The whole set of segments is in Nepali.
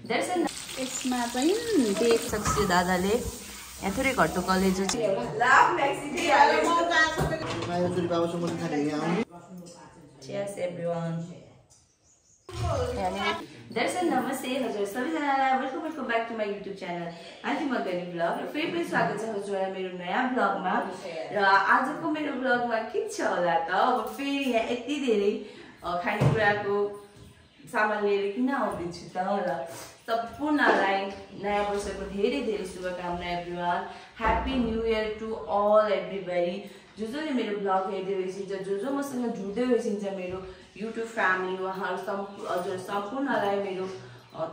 यसमा चाहिँ देख सक्छु दादाले यहाँ थोरै घट्टो कलेजो चाहिँ Cheers everyone. दर्शन नमस्ते हजुर सबैजनालाई welcome back to my YouTube channel aunty मगनी ब्लग र फेरि पनि स्वागत छ हजुरलाई मेरो नयाँ ब्लगमा र आजको मेरो ब्लगमा के छ होला त अब फेरि यहाँ यति धेरै खानेकुराको सामान लिएर किन आउँदैछु त ल सम्पूर्णलाई नयाँ वर्षको धेरै धेरै शुभकामना everyone happy new year to all everybody जसले मेरो ब्लग हेर्दै हुनुहुन्छ जो मसँग जुड्दै हुनुहुन्छ मेरो युट्युब फ्यामिली उहाँहरू हजुर सम्पूर्णलाई मेरो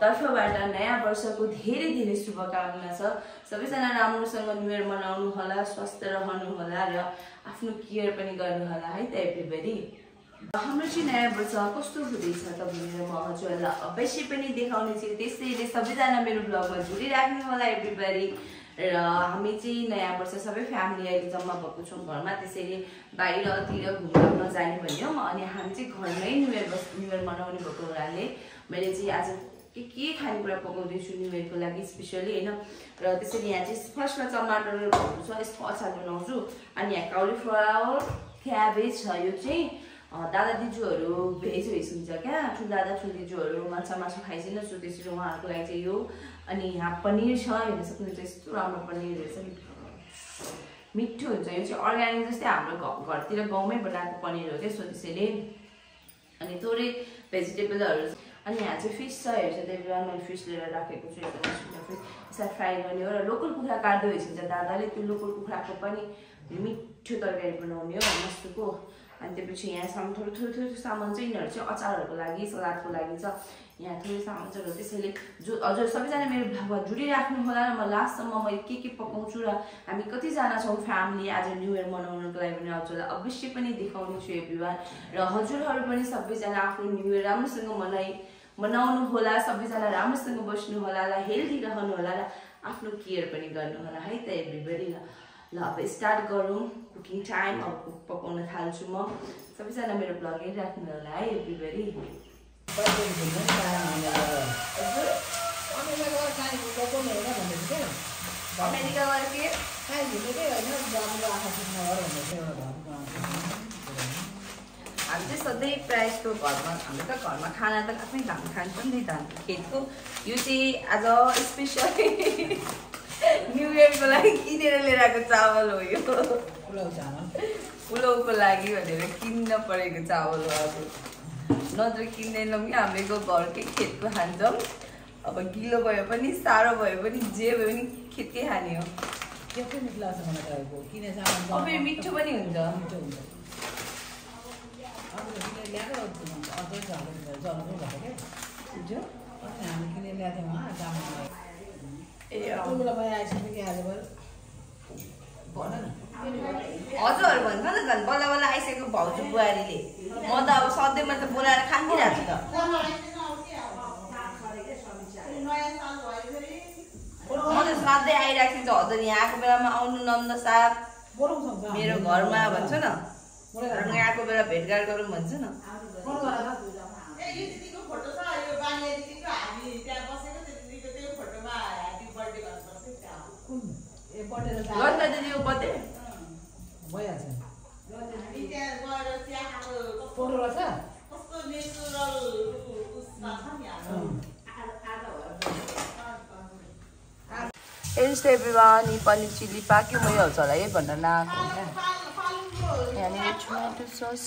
तर्फबाट नयाँ वर्षको धेरै धेरै शुभकामना छ सबैजना राम्रोसँग न्यू इयर मनाउनु होला स्वस्थ रहनु होला र आफ्नो केयर पनि गर्नु होला है त एभ्रीबडी हाम्रो चाहिँ नयाँ वर्ष कस्तो हुँदैछ त भनेर म हजुरलाई अवश्य पनि देखाउने छु त्यसैले सबैजना मेरो ब्लगमा जोडिराख्नु होला एभ्रीबडी र हामी चाहिँ नयाँ वर्ष सबै फ्यामिली अहिले जम्मा भएको छौँ घरमा त्यसैले बाहिरतिर घुम्न नजाने भन्यो अनि हामी चाहिँ घरमै न्यू इयर मनाउने भएको हुनाले मैले चाहिँ आज के खानेकुरा पकाउँदैछु न्यू इयरको लागि स्पेसली होइन र त्यसैले यहाँ चाहिँ फर्स्टमा टमाटरहरू छ यसको अचार बनाउँछु अनि यहाँ काउलीफ्लावर क्याबेज छ यो चाहिँ दादा दिजूहरू भेज हुन्छ क्या ठुल्दादा ठुल्दिजूहरू माछा मासु खाइदिन छु त्यसरी उहाँहरूको लागि चाहिँ यो अनि यहाँ पनिर छ हेर्न सक्नुहुन्छ यस्तो राम्रो पनिर रहेछ मिठो हुन्छ यो चाहिँ अर्ग्यानिक जस्तै हाम्रो घरतिर गाउँमै बनाएको पनिर हो क्या सो त्यसैले अनि थोरै भेजिटेबलहरू अनि यहाँ चाहिँ फिस छ हेर्छ त्यही मैले फिस लिएर राखेको छु एकदम फिस यसलाई फ्राई गर्ने हो र लोकल कुखुरा काट्दै हुन्छ दादाले त्यो लोकल कुखुराको पनि मिठो तरकारी बनाउने हो मस्तुको अनि त्यसपछि यहाँ थोरै सामान चाहिँ यिनीहरू चाहिँ अचारहरूको लागि सलादको लागि छ यहाँ थोरै सामान छ र त्यसैले हजुर सबैजना मेरो भ्लगमा जुडिराख्नु होला र म लास्टसम्म मैले के पकाउँछु र हामी कतिजना छौँ फ्यामिली आज न्यू इयर मनाउनुको लागि पनि हजुरलाई अवश्य पनि देखाउने छु एभ्रिवान र हजुरहरू पनि सबैजना आफ्नो न्यू इयर राम्रोसँग मनाउनु होला सबैजना राम्रोसँग बस्नु होला र हेल्दी रहनु होला र आफ्नो केयर पनि गर्नु होला है त एभ्रीबडी ल अब स्टार्ट गरौँ कुकिङ टाइम अब पकाउन थाल्छु म सबैजना मेरो ब्लग हेरिराख्नु होला है एभ्रीबडी अमेरिका गएर के हामी चाहिँ सधैँ प्रायः जस्तो घरमा हाम्रो त घरमा खाना त आफ्नै धान खान्छौँ नि धान खेतको यो चाहिँ आज स्पेसली न्यू इयरको लागि किनेर लिएर आएको चावल हो यो पुलाउको लागि भनेर किन्न परेको चावल हो अब नत्र किन्दैनौँ कि हामीको घरकै खेतको खान्छौँ अब गिलो भयो पनि साह्रो भयो पनि जे भयो पनि खेतकै खाने हो अब मिठो पनि हुन्छ हजुर भन्छ न झन् बल्ल बल्ल आइसकेको भाउजू बुहारीले म त अब सधैँमा त बोलाएर खान्दिरहेको छु त म त सधैँ आइरहेको छु हजुर यहाँ आएको बेलामा आउनु नन्द साथ मेरो घरमा भन्छ न यहाँ आएको बेला भेटघाट गरौँ भन्छ न दिदीको बर्थडे भइहाल्छ एभ्रिवान पनिर चिल्ली पाक्यो मै हाल्छ होला है भनेर नआएको यहाँनिर टोमेटो सस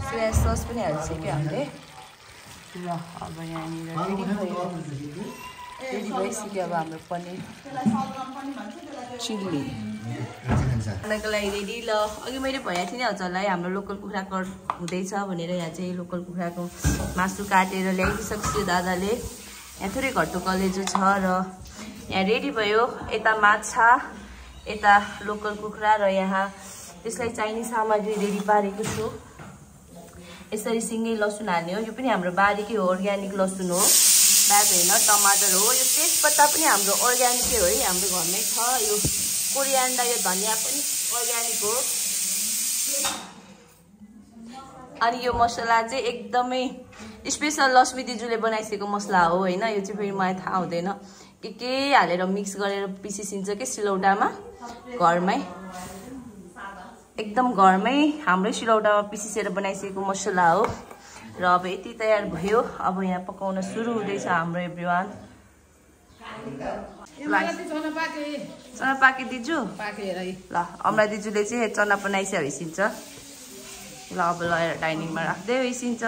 सोया सस पनि हालिसक्यो हामीले र अब यहाँनिर रेडी भइसक्यो अब हाम्रो पनिर चिल्ली खानाको लागि रेडी ल अघि मैले भनेको थिएँ नि हजुरलाई हाम्रो लोकल कुखुराको हुँदैछ भनेर यहाँ चाहिँ लोकल कुखुराको मासु काटेर ल्याइदिइसक्छु दादाले यहाँ थोरै घट्टो कलेजो छ र यहाँ रेडी भयो यता माछा यता लोकल कुखुरा र यहाँ त्यसलाई चाहिने सामग्री रेडी पारेको छु यसरी सिँगै लसुन हाल्ने हो यो पनि हाम्रो बारीकै हो अर्ग्यानिक लसुन हो प्याज होइन टमाटर हो यो तेजपत्ता पनि हाम्रो अर्ग्यानिकै हो है हाम्रो घरमै छ यो कोरियान्डर यो धनिया पनि अर्ग्यानिक हो अनि यो मसला चाहिँ एकदमै स्पेशल लक्ष्मी दिजूले बनाइसकेको मसला हो हैन। यो चाहिँ फेरि मलाई थाहा हुँदैन के हालेर मिक्स गरेर पिसिसिन्छ के सिलौटामा घरमै एकदम घरमै हाम्रै सिलौटामा पिसिसेर बनाइसकेको मसला हो। र अब यति तयार भयो। अब यहाँ पकाउन सुरु हुँदैछ हाम्रो एभ्रिवान। चना पाके दिजु ल अमला दिजुले चाहिँ चना बनाइसके होइसिन्छ। ल अब लगेर डाइनिङमा राख्दै होइसिन्छ।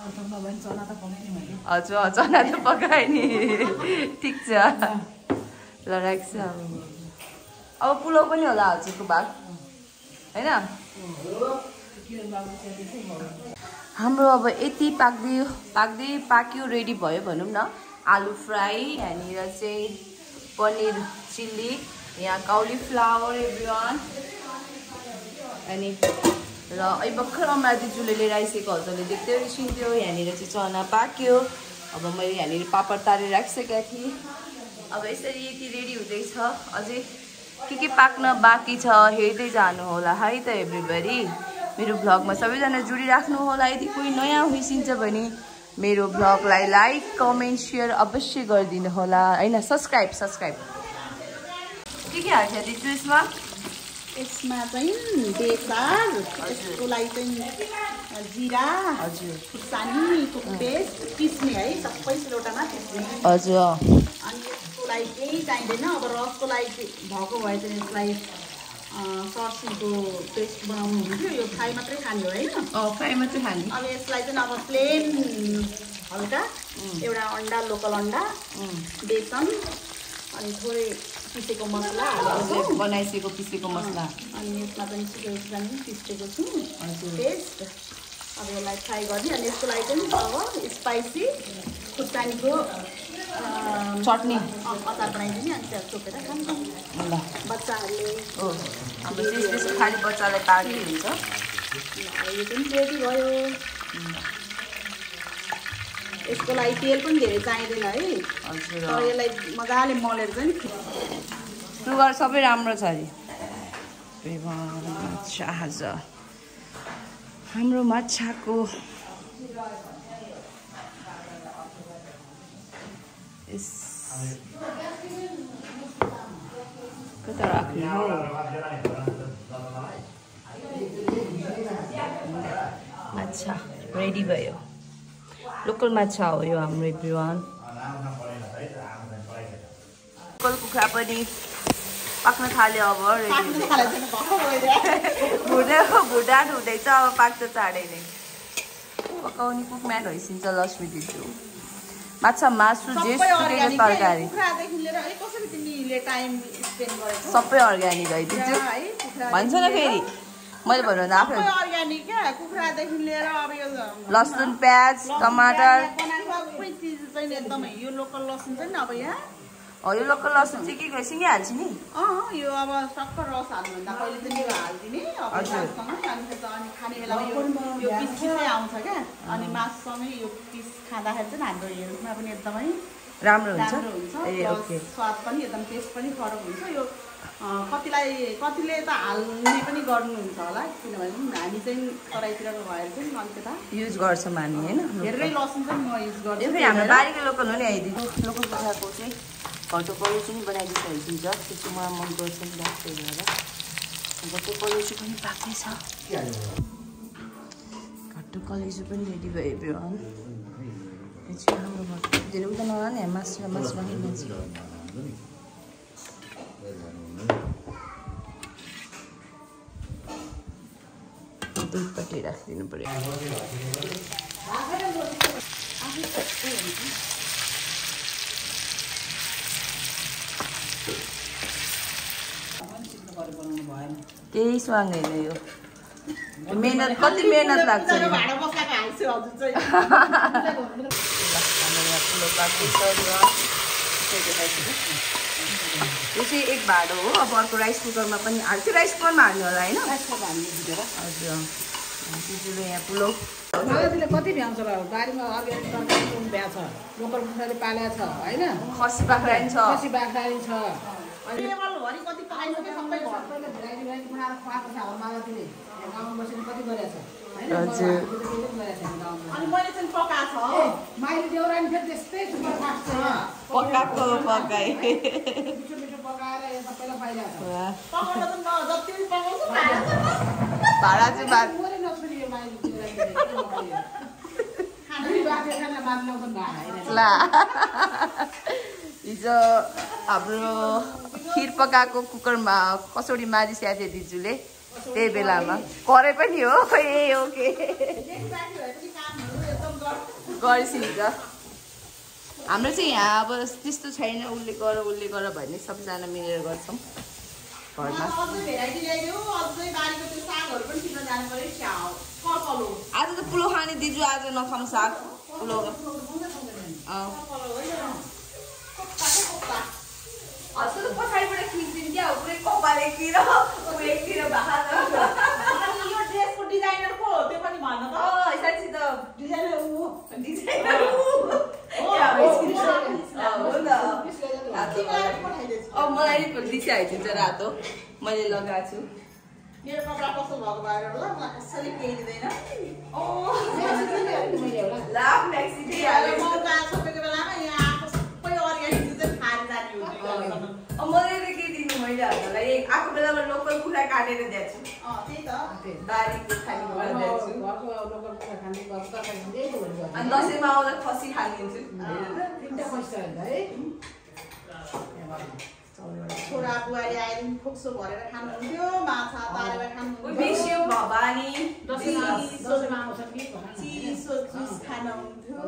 हजुर चना त पकाए नि ठिक छ ल राख्छ। अब पुलाउ पनि होला हजुरको भाग हैन। हाम्रो अब यति पाक्यो रेडी भयो भनौँ न। आलु फ्राई यहाँनिर चाहिँ पनिर चिल्ली यहाँ काउलीफ्लावर एभ्रिवान अनि र अहिले भर्खर अमला दिजूले लिएर आइसकेको हजुरले देख्दै रिसिन्थ्यो। यहाँनिर चाहिँ चना पाक्यो। अब मैले यहाँनिर पापड तारेर राखिसकेका थिएँ। अब यसरी यति रेडी हुँदैछ। अझै के पाक्न बाँकी छ हेर्दै जानु होला है त एभ्रिबडी। मेरो भ्लगमा सबैजना जुडिराख्नु होला। यदि कोही नयाँ होइसिन्छ भने मेरो भ्लगलाई लाइक कमेन्ट सेयर अवश्य गरिदिनु होला हैन। सब्सक्राइब के हाल्छ दिजु यसमा? यसमा चाहिँ बेसार, यसको लागि चाहिँ जिरा, हजुर खुर्सानीको पेस्ट पिस्ने है सबै सिलौटामा पिस्ने। हजुर अनि यसको लागि केही चाहिँदैन। अब रसको लागि भएको भए चाहिँ यसलाई सर्सीको पेस्ट बनाउनु हुन्थ्यो। यो फ्राई मात्रै खाने हो होइन? फ्राई मात्रै खाने। अब यसलाई चाहिँ अब प्लेन हल्का एउटा अन्डा लोकल अन्डा बेसन अनि थोरै पिसेको मसला बनाइसकेको पिसेको मसला अनि यसमा पनि चिकन पिसेको छु पेस्ट। अब यसलाई फ्राई गर्ने। अनि यसको लागि चाहिँ अब स्पाइसी खुर्सानीको चटनी अचार बनाइदिने। अनि त्यहाँ चोपेर खान्छ ल बच्चाहरूले। अब त्यसपछि खालि बच्चालाई पार्टी हुन्छ। यो पनि रेडी भयो। यसको लागि तेल पनि धेरै चाहिँदैन है। हजुर तर यसलाई मजाले मलेर चाहिँ सुगर सबै राम्रो छ अरे। माछा आज हाम्रो माछाको कता राख्ने हो? माछा रेडी भयो। लोकल माछा हो यो हाम्रो एभ्रिवान। लोकल कुखुरा पनि पाक्न थाल्यो। अब भुटान हुँदैछ। अब पाक्छ चाँडै नै। पकाउने कुकम्यान होइसिन्छ लक्ष्मी दिजु। माछा मासु जेसुकैको तरकारी सबै अर्ग्यानिक है दिजु भन्छ न। फेरि मैले भन्नु आफै लसुन प्याज टमाटर यो लोकल लसुन चाहिँ अब यहाँ यो लोकल लसुन चाहिँ के सिँगै हाल्छ नि? यो अब सक्कर रस हाल्नुभन्दा पहिले चाहिँ यो हालिदिने। अनि खाने बेलामा यो पिस पिसै आउँछ क्या। अनि मासुसँगै यो पिस खाँदाखेरि चाहिँ हाम्रो हेल्थमा पनि एकदमै राम्रो हुन्छ। स्वाद पनि एकदम टेस्ट पनि फरक हुन्छ। यो कतिले त हाल्ने पनि गर्नुहुन्छ होला किनभने हामी चाहिँ तराईतिरको भएर चाहिँ अलिकता युज गर्छौँ हामी होइन। धेरै लसुन चाहिँ म युज गर्छु। फेरि हाम्रो बारीको लोकल हो नि आइदिनु। लोकल कुखुराको चाहिँ घरको कलेजु पनि बनाइदिन्छ होइसिन्छ। त्यो चाहिँ मलाई मन पर्छ नि त्यही भएर घरको कलेजु पनि पाक्दैछ। घरको कलेजु पनि रेडी भयो एभ्रिवान। यो चाहिँ हाम्रो घर धेरै उता नलाने मासु र मासु राख्ने मान्छे दुईपट्टि राखिदिनु पर्यो। केही स्वाङ होइन यो। मेहनत कति मेहनत लाग्छ। यो चाहिँ एक भाँडो हो। अब अर्को राइस कुकरमा पनि हाल्छ। राइस कुकरमा हाल्नु होला होइन? हजुर दिदीले यहाँ पुलाउ कति भ्याउँछ बारीमा भ्या छ लोकल कुखुराले पालेको छ होइन? खसी बाख्रा नि छ। खसी बाख्रा नि छ। टेबलभरि कति पाइन्छ सबै घरले भेराइटी बनाएर खुवाएको छ मालातिले। हजुर अनि मैले चाहिँ पकाएको छ माइली देउरानी फेरि त्यस्तै सुपर फास्ट छ पकाएको पकाए पकाएर यता पहिला पाइरहेको छ पकाउन त म जति पकाउँछु भाडा चाहिँ बात मोरे नछुने यो माइली देउरानी खाना बाटे खाना बाँध्न पनि भएन ला हिजो हाम्रो खिर पकाएको कुकरमा कसौडी मारिसकेको थियो दिजुले त्यही बेलामा करे पनि हो ए ओके गरिसिन्छ हाम्रो चाहिँ यहाँ अब त्यस्तो छैन उसले गर भन्ने सबैजना मिलेर गर्छौँ घरमा आज त पुलो खाने दिजु आज नखाउँ साग पुलो अस्ति त पछाडिबाट खिच्दिन् क्या पुरै कपाल एकतिर भात यो ड्रेसको डिजाइनर को त्यो पनि भन्न त साँच्ची त डिजाइनर मलाई दिशा आइदिन्छ रातो मैले लगाएको छु मेरो कपडा कस्तो भएको भएर होला मलाई कसैले केही दिँदैन मौका छोपेको बेलामा यहाँ आएको सबै अर्ग्यानिक चाहिँ खाएर जाने हो मैले त के दिनु मैलेहरूलाई आएको बेलामा लोकल कुखुरा काटेर दिएको छु त्यही त बारीको खाने अनि दसैँमा आउँदा खसी खानिदिन्छु छोरा बुहारी आएर फोक्सो भरेर खानुहुन्थ्यो माछा तारेर खानुहुन्थ्यो भवानी चिसो जुस खानुहुन्थ्यो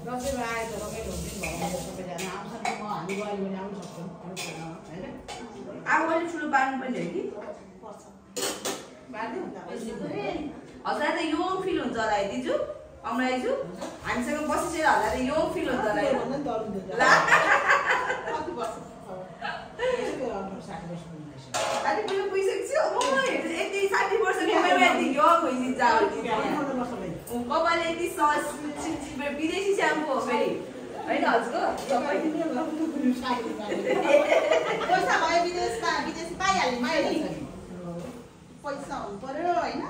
दसैँमा आएर त रमाइलो हुन्छ नि सबैजना आउँछन् म हामी गऱ्यो भने आउनु सक्छौँ होइन आगोले ठुलो पार्नु पनि हो कि हजुर त यो फिल हुन्छ होला है दिजु अमराइजु हामीसँग बसिसकेर होला त यो फिल हुन्छ होला साथी पुग्नु पुगिसकेको छु यति 60 वर्षको उमेरमा यति यङ भइसिन्छ कपालले यति विदेशी स्याम्पू हो फेरि होइन हजुरको पैसा भयो विदेशी पाइहाल्ने मैले पैसा हुनु पर्यो होइन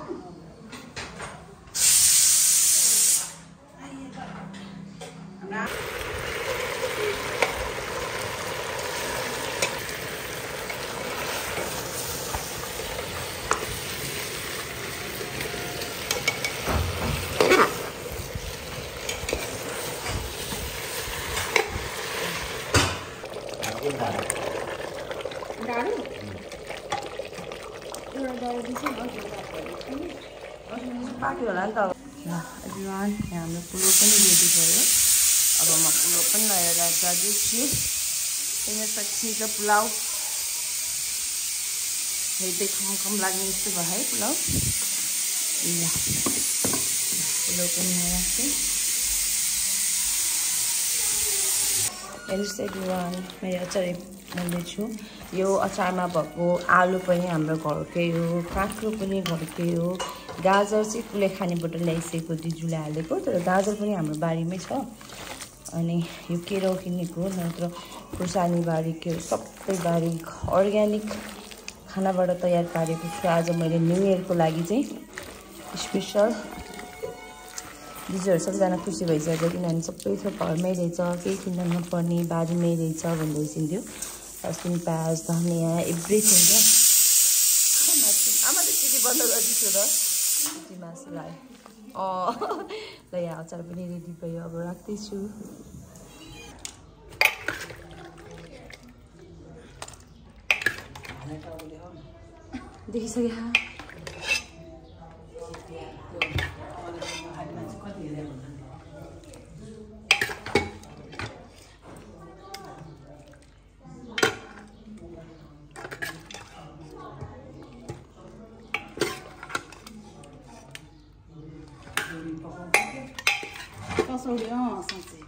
पाक्यो होला नि त एभ्रिवान यहाँ हाम्रो पुलो पनि रेडी भयो अब म पुलो पनि लिएर जाँदैछु त्यसपछि त पुलाउ हेर्दै खम लाग्ने जस्तो भयो है पुलाउ ल पुलाउ पनि राख्छु हेर्नुहोस् एभ्रिवान मैले अचार बनाउँदैछु यो अचारमा भएको आलु पनि हाम्रो घरकै हो काँक्रो पनि घरकै हो गाजर चाहिँ कुले खानेबाट ल्याइसकेको दिजुले हालेको तर गाजर पनि हाम्रो बारीमै छ अनि यो केराउ किनेको नत्र खुर्सानी बारीको सबै बारी अर्ग्यानिक खानाबाट तयार पारेको छु आज मैले न्यू इयरको लागि चाहिँ स्पेसल दिजुहरू सबैजना खुसी भइसक्यो किनभने सबै थोक घरमै रहेछ केही किन्न नपर्ने बारीमै रहेछ भन्दैछिन्थ्यो लसुन प्याज धनियाँ एभ्रिथिङ क्या आमा त चिटी बन्द गरिदिन्छु र चिटी मासुलाई ल यहाँ अचार पनि रेडी भयो अब राख्दैछु देखिसक्यो कसौडी साँच्चै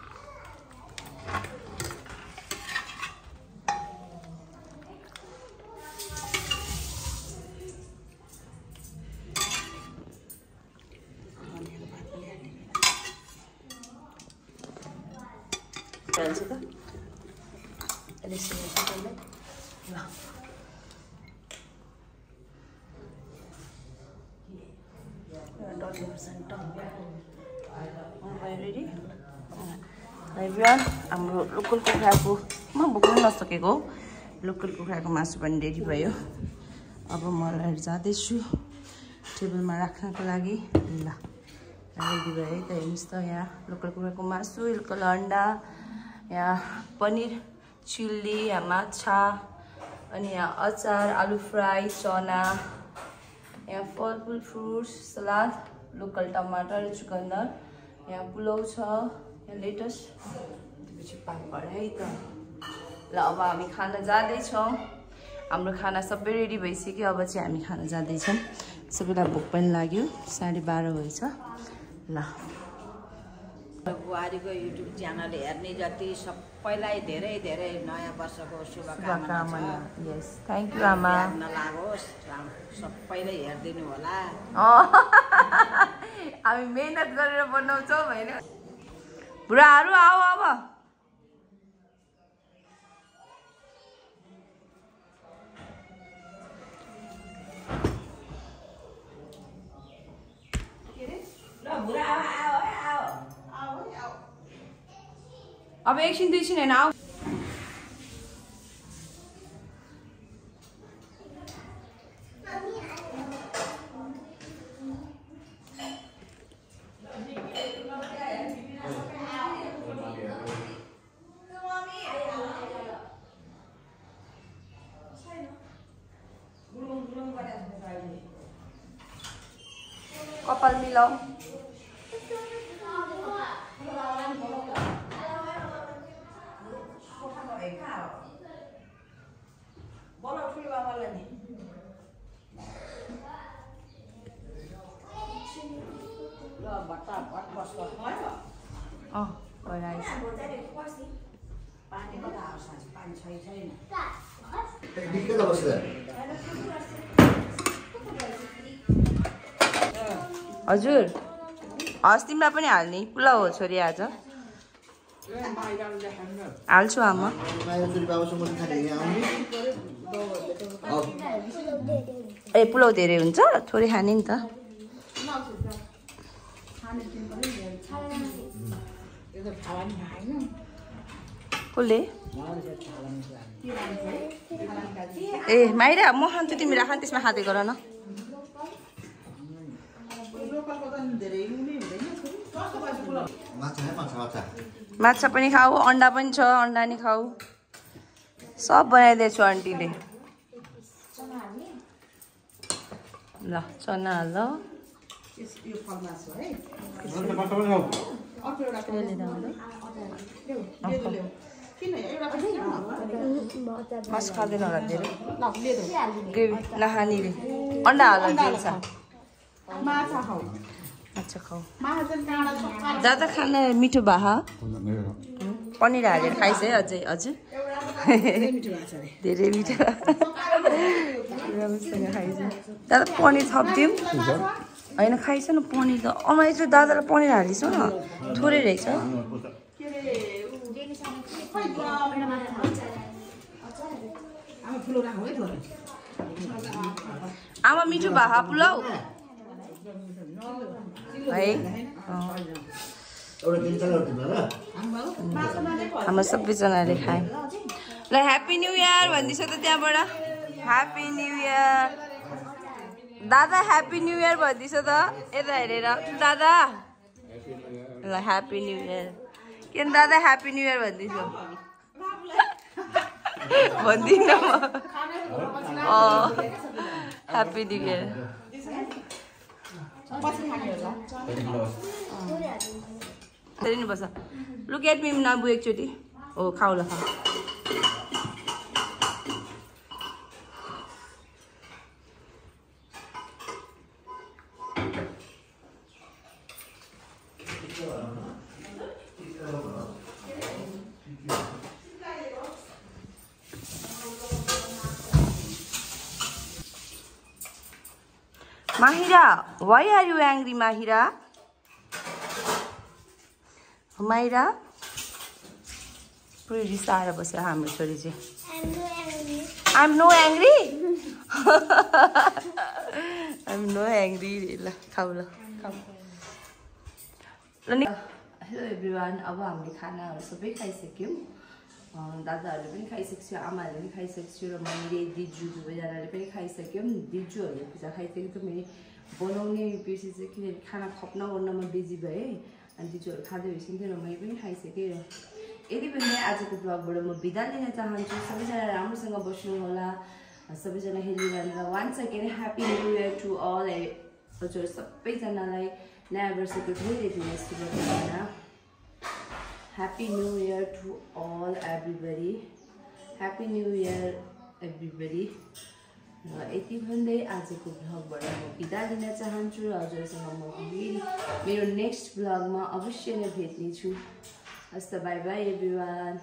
Cancel ka? Alisin mo sa kamay. Ready everyone हाम्रो लोकल कुखुराको म बोक्न नसकेको लोकल कुखुराको मासु पनि रेडी भयो अब म जाँदैछु टेबलमा राख्नको लागि ल रेडी भयो है त हेर्नुहोस् त यहाँ लोकल कुखुराको मासु लोकल अन्डा यहाँ पनिर चिल्ली यहाँ माछा अनि यहाँ अचार आलु फ्राई चना यहाँ फलफुल फ्रुट्स सलाद लोकल टमाटर चुकन्दर यहाँ पुलाउ छ यहाँ लेटस त्यसपछि पापड है त ल अब हामी खान जाँदैछौँ हाम्रो खाना सबै रेडी भइसक्यो अब चाहिँ हामी खान जाँदैछौँ सबैलाई भोक पनि लाग्यो 12:30 भएछ ल बुहारीको युट्युब च्यानल हेर्ने जति सबैलाई धेरै धेरै नयाँ वर्षको शुभकामना यस थ्याङ्क यू आमा लागोस् सबैले हेरिदिनु होला हामी मेहनत गरेर बनाउँछौँ होइन बुढाहरू आऊ अब अब एकछिन दुईछिन होइन आऊ कपाल मिलाऊ हजुर हस् तिमीलाई पनि हाल्ने पुलाउ हो छोरी आज हाल्छु आमा ए पुलाउ धेरै हुन्छ थोरै खाने नि त कसले ए माइरा म खान्छु तिमी राख त्यसमा खाँदै गर न माछा पनि खाऊ अन्डा पनि छ अन्डा नि खाऊ सब बनाइदिएछु आन्टीले ल चना हाल मासु खाँदैन होला धेरै ग्रेभी नखानेले अन्डा हाल दिन्छ माछा खाऊ ज्यादा खाना मिठो भए पनिर हालेर खाइस् है अझै हजुर धेरै मिठो राम्रोसँग खाइस् दादा पनिर थपिदिउँ होइन खाइस न पनिर त अमाइ चाहिँ दादालाई पनिर हालिस् न थोरै रहेछ आमा मिठो भए पुलाउ है हाम्रो सबैजनाले खायौँ ल ह्याप्पी न्यू इयर भन्दैछ त त्यहाँबाट ह्याप्पी न्यू इयर दादा ह्याप्पी न्यू इयर भन्दैछ त यता हेरेर दादा ल ह्याप्पी न्यू इयर किन दादा ह्याप्पी न्यू इयर भन्दैछ भन्दिनँ म happy new year look at me नबु एकचोटि ओ खाऊ ल खाऊ Mahira, why are you angry, Mahira? Mahira? Pretty sad about your hammer, sorry. I'm no angry. I'm no angry. I'm no angry. Come. Hello everyone, अब हामीले खानाहरू सबै खाइसक्यौँ। दादाहरूले पनि खाइसक्यो, आमाहरूले पनि खाइसक्यो र मैले दिजु दुवैजनाले पनि खाइसक्यौँ। दिजुहरूले पिज्जा खाइसक्यो त मैले बनाउने बिर्सिसकेँ किनभने खाना खप्न ओर्नमा बिजी भएँ अनि दिजुहरू खाँदै भइसक्यो र मैले पनि खाइसकेँ। यति पनि आजको ब्लगबाट म बिदा लिन चाहन्छु। सबैजना राम्रोसँग बस्नु होला, सबैजना हेल्दी रहेर। Once again happy new year to all. हजुर सबैजनालाई नयाँ वर्षको धेरै धेरै शुभकामना। Happy new year to all everybody, happy new year everybody. र यति भन्दै आजको भ्लगबाट म बिदा लिन चाहन्छु र हजुरसँग म मेरो नेक्स्ट भ्लगमा अवश्य नै भेट्नेछु। हस् त, बाई बाई एभ्रिवान।